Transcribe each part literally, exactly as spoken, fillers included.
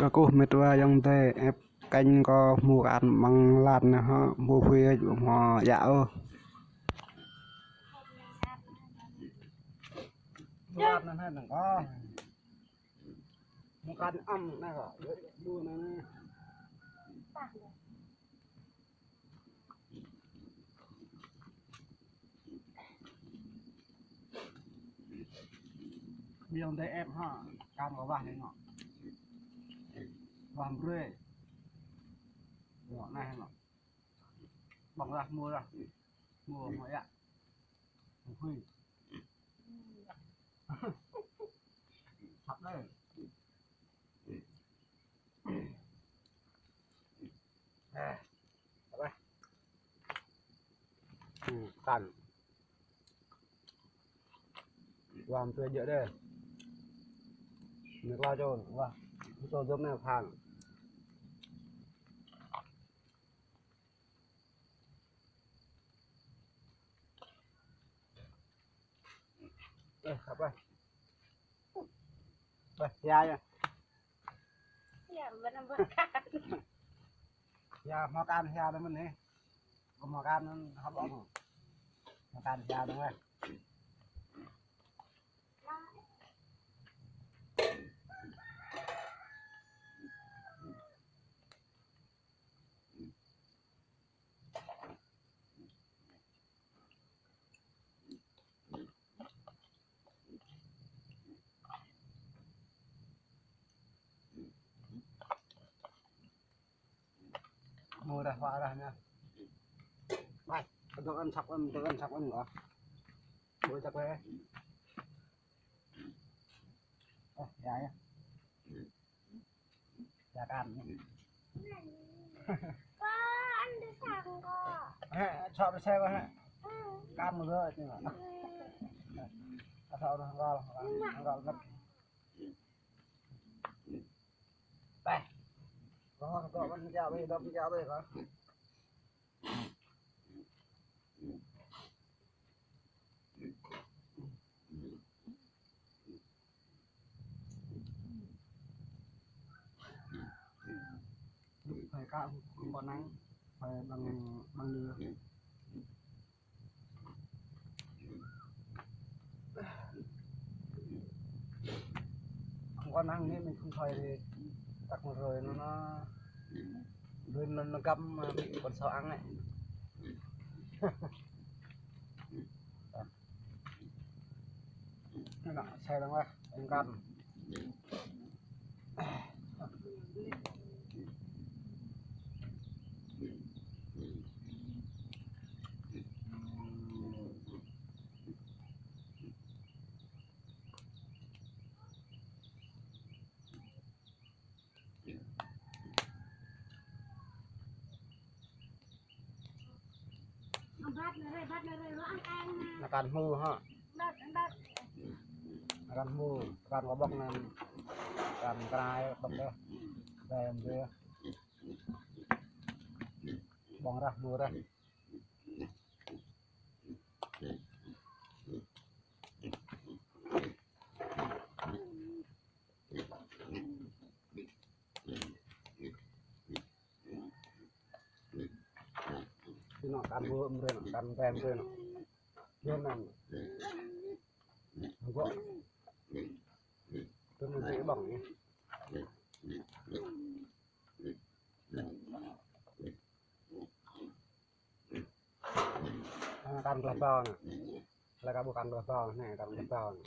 Kơkuh mĕt wa ayŏng adơi, ĕp kênh kâo hmâo kơ ăn măng lan anai hŏ, ƀu huĭ hmâo djă ôh. Măng lan anai hă, anŭn kâo. Măng lan ăm anai kâo. Ƀu anai anai. Ƀing adơi ĕp hă, kăn kâo wah anai ngŏ. Wah brơi. Ngŏ anai ngŏ. Ƀơ̆ng lah, hmâo lah. Hmâo, hmâo djă. Hmâo huĭ. Săp đơi. Ơ, apa? Hmm, kan. Wah, mơtuai jơ̆ đơi. Mơ̆ klao čô, wah, čô dŏm anai phang. Ơ, apa? Ơ, hia yơh. Hia, ƀu anăm ƀơ̆ng kan. Hia, hmâo kan hia đơi mơ̆n anai. Kâo hmâo kan anŭn hơ̆k ƀơ̆ng. Hmâo kan hia đơi mơ̆n. Hmâo rah, huă rah anai. Ƀai, kơdŏk ăn săp ăn, kơdŏk ăn săp ăn kâo. Ƀu săp ôh. Ơ, hia yơh. Hia kan anai. Kâo ăn đơi sang kâo. Hă, sŏk đơi sang kâo hă. Kan mơ̆ gơ̆ anai. Asal orang hanggal, hanggal ngăt. Ƀai. Kâo, kâo ƀơ̆ng hia ƀai, ƀơ̆ng hia ƀai kâo. Phải kơ kâo năng, phải bằng, bằng lửa. Không có năng nên mình không phải tắt một rồi nó, nó rồi nó, nó găm mà bị con sâu ăn này. Nó sai lắm rồi, anh Cam. Akan hmư̆ hă. Akan hmư̆, akan kơ ƀơ̆ng anŭn. Akan krai ƀơ̆ng đơi. Đơi anŭn đơi. Ƀơ̆ng rah, hmư̆ rah. Anŭn kan ƀơ̆ng mơ̆n, kan tem mơ̆n. Yua anŭn. Gŏ. Tui mơ̆n tui ƀơ̆ng anai. Anŭn kan gleh ƀơ̆ng anai. Lĕ kâo ƀu kan gleh ƀơ̆ng anai, kan gleh ƀơ̆ng anai.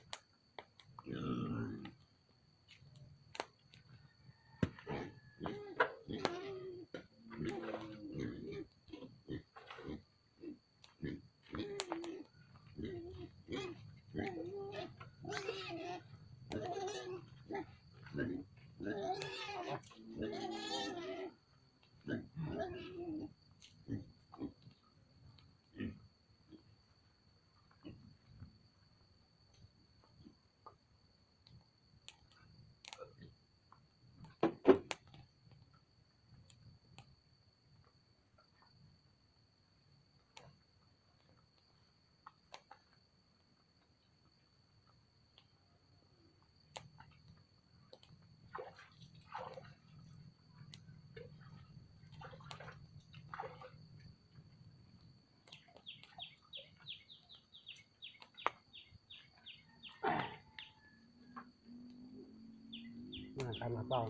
Anai, kan lah pao.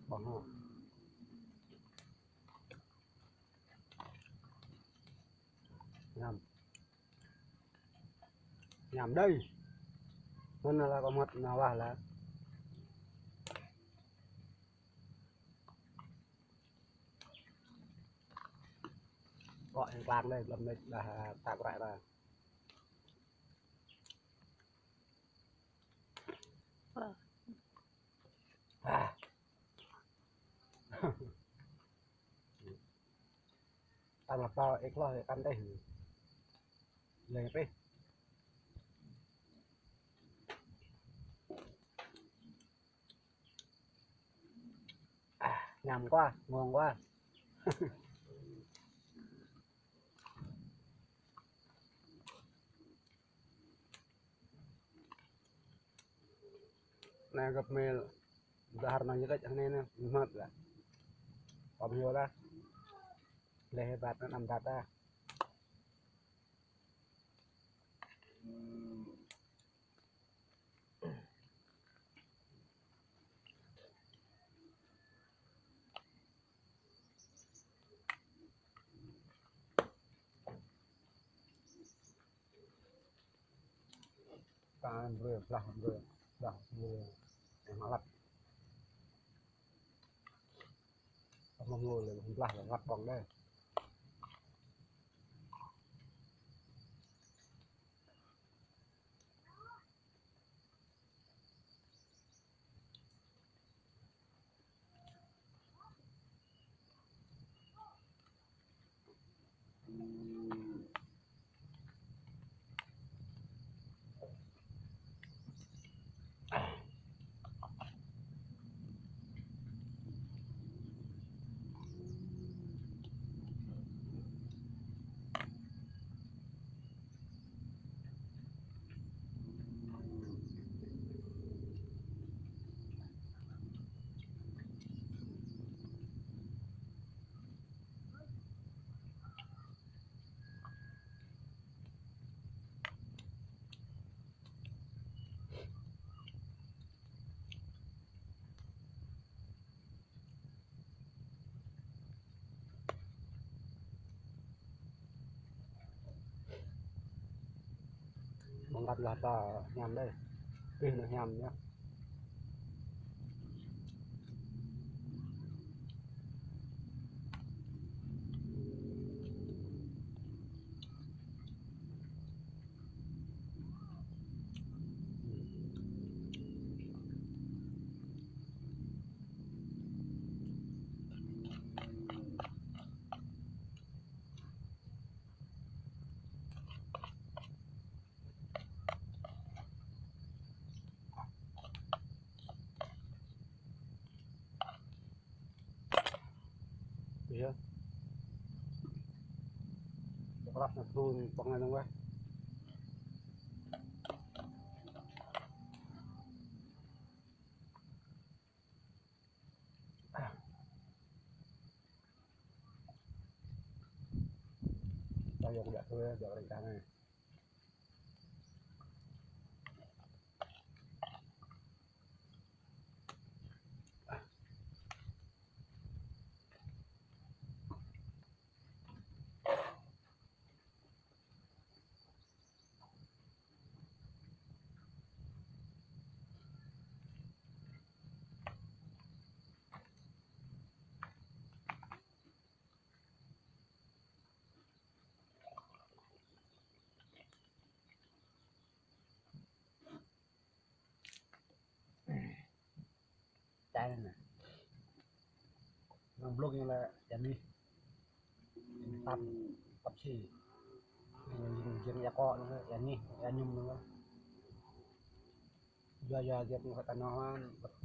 Pao hŏ. Ñam. Ñam đơi. Mơ̆n lah kơ mơ̆t nao wah lah. Kŏ yang klak đơi, lŏm đơi, dah tak ră ra. Ah. Tang lah pao ih hloh kan teh. Leh pih. Ah, ñam kơ, mơ̆ng kơ. Anai găp mel dahar nang jơkĕt anai anai, mơ̆t lah. Kơ mel lah. Leh bat anăm dat ah. Kan brơi, blah brơi, blah brơi. Yang malat. Mơ̆ng ngô lĕ blah lĕ ngăt ƀơ̆ng đơi. Mơ̆ng ngăt lah ta hiam đơi. Pih anai hiam yơh. Yơh. Pơkrah anai thun pơngai nang weh. Ta yŏng yak tui, yak rĭ kơ anai. Čai anai. Nang blok yang lĕ, yang anih. Yang tap, tap si. Yang jing, jing yang kŏ anai, yang anih, yang añum anai. Yua, yua, jing anai kơ ta nao han,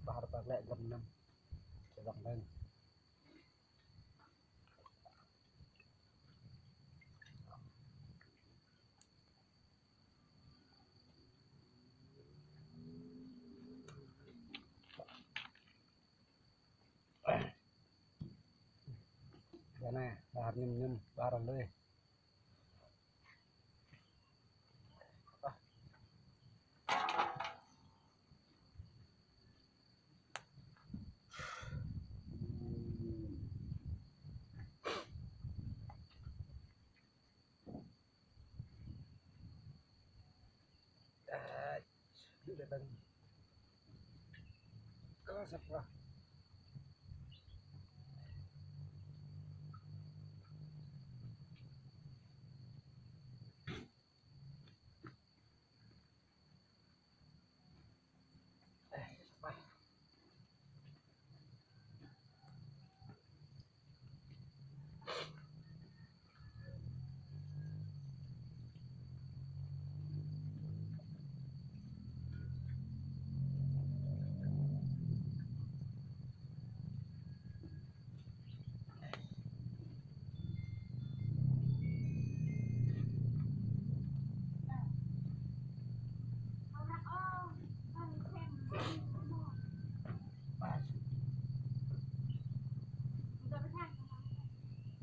bahar bak lĕ găm anăm. Čai bak lĕ. Anai, bahar añum añum, bahar lui. Dơ̆ng. Kơ săp lah.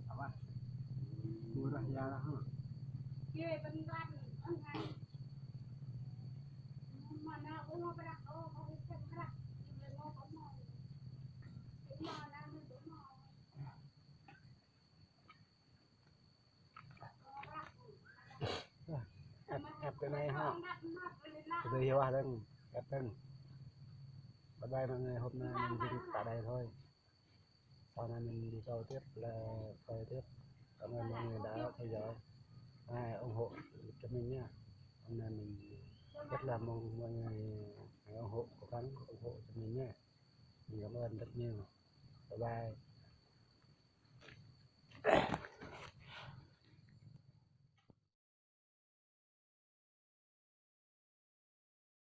Apa? Murah ya lah, ha. Ep, ep cái này ha. Từ từ hiểu à, đang ep đang. Bye bye mọi người, hôm nay mình dừng tại đây thôi. Sau này mình đi câu tiếp là quay tiếp. Cảm ơn mọi người đã theo dõi, à, ủng hộ cho mình nha. Hôm nay mình rất là mong mọi người hãy ủng hộ, cố gắng ủng hộ cho mình nha. Mình cảm ơn rất nhiều. Bye bye.